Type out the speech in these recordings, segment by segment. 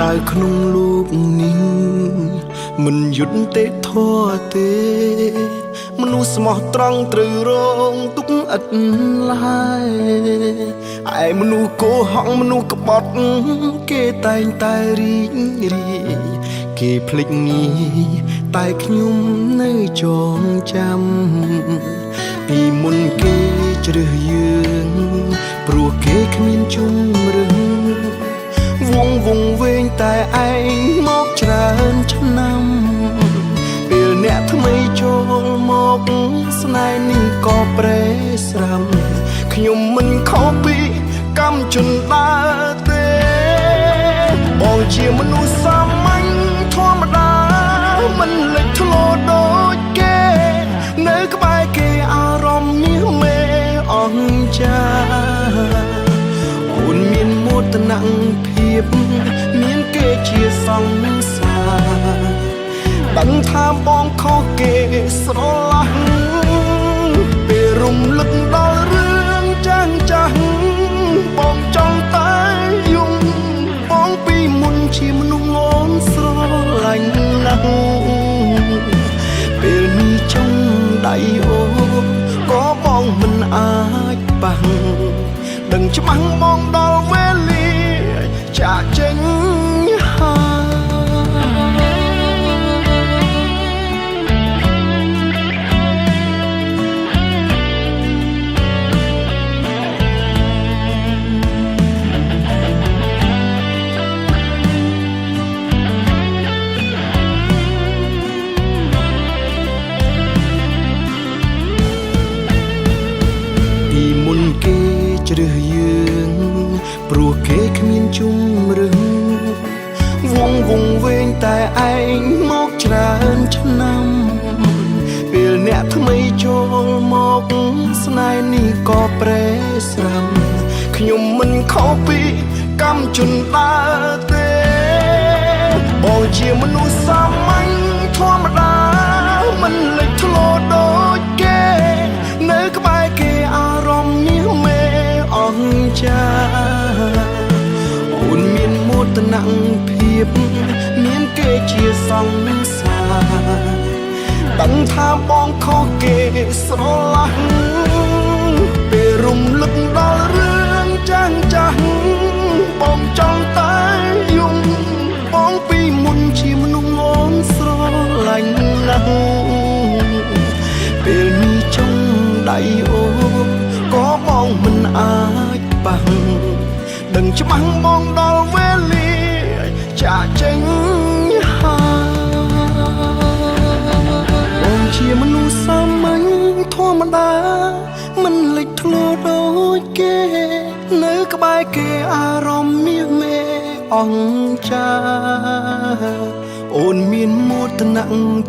រៅក្នុងលោកនេះមិនយុត្តិធម៌ទេ មនុស្សស្មោះត្រង់ត្រូវរងទុក្ខឥតឡើយឯមនុស្សកុហកមនុស្សក្បត់គេតែងតែរីករាយគេភ្លេចងាយតែខ្ញុំនៅចងចាំពីមុនគេជ្រើសយើងព្រោះគេគ្មានជំរឿវងវងវែងតែឯងមកច្រើនឆ្នាំ ពេលអ្នកថ្មីចូលមកស្នេហ៍នេះក៏ប្រេស្រាំខ្ញុំមិនខុសពីកម្មជនដើរទេបងជាមនុស្សសាមញ្ញធម្មតាមិនលេចធ្លោដូចគេ នៅក្បែរគេអារម្មណ៍មាសមេអង្ចាអូនមានមោទនភាពមានគេជាសង្សារ ដឹងថាបងខុសគេស្រឡាញ់ពេលរំលឹកដល់រឿងចាស់ចាស់បងចង់តែយំបងពីមុនជាមនុស្សអូនស្រឡាញ់ណាស់ពេលនេះចង់ដៃអូនក៏បងមិនអាចប៉ះដឹងច្បាស់បងដល់វេលាចាក់ចេញហើយ ពីមុនគេជ្រើសយើងព្រោះគេគ្មានជំរឿវងវងវែងតែឯងមកច្រើនឆ្នាំពេលអ្នកថ្មីចូលមកស្នេហ៍នេះក៏ប្រេស្រាំខ្ញុំមិនខុសពីកម្មជនដើរទេបងជាមនុស្សសាមញ្ញធម្មតាមិនលេចធ្លោដូចគេ នៅក្បែរគេអារម្មណ៍មាសមេអង្ចាអូនមានមោទនភាពមានគេជាសង្សារដឹងថាបងខុសគេស្រឡាញ់ពេលរំលឹកដល់រឿងចាស់ចាស់បងចង់តែយំបងពីមុនជាមនុស្សអូនស្រឡាញ់ណាស់ ពេលនេះចង់ដៃអូនក៏បងមិនអាចប៉ះដឹងច្បាស់បងដល់វេលាចាក់ចេញហើយបងជាមនុស្សសាមញ្ញធម្មតាមិនលេចធ្លោដូចគេ នៅក្បែរគេអារម្មណ៍មាសមេអង្ចាអូនមានមោទន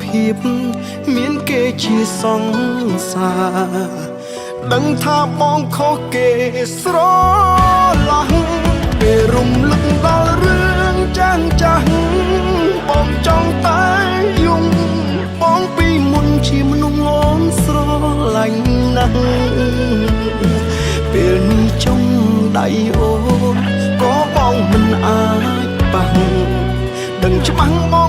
ភាពមានគេជាសង្សារដឹងថាបងខុសគេស្រឡាញ់ពេលរំលឹកដល់រឿងចាស់ចាស់បងចង់តែយំបងពីមុនជាមនុស្សអូនស្រឡាញ់ណាស់ពេលនេះចង់ដៃអូនក៏បងមិនអាចប៉ះដឹងច្បាស់បង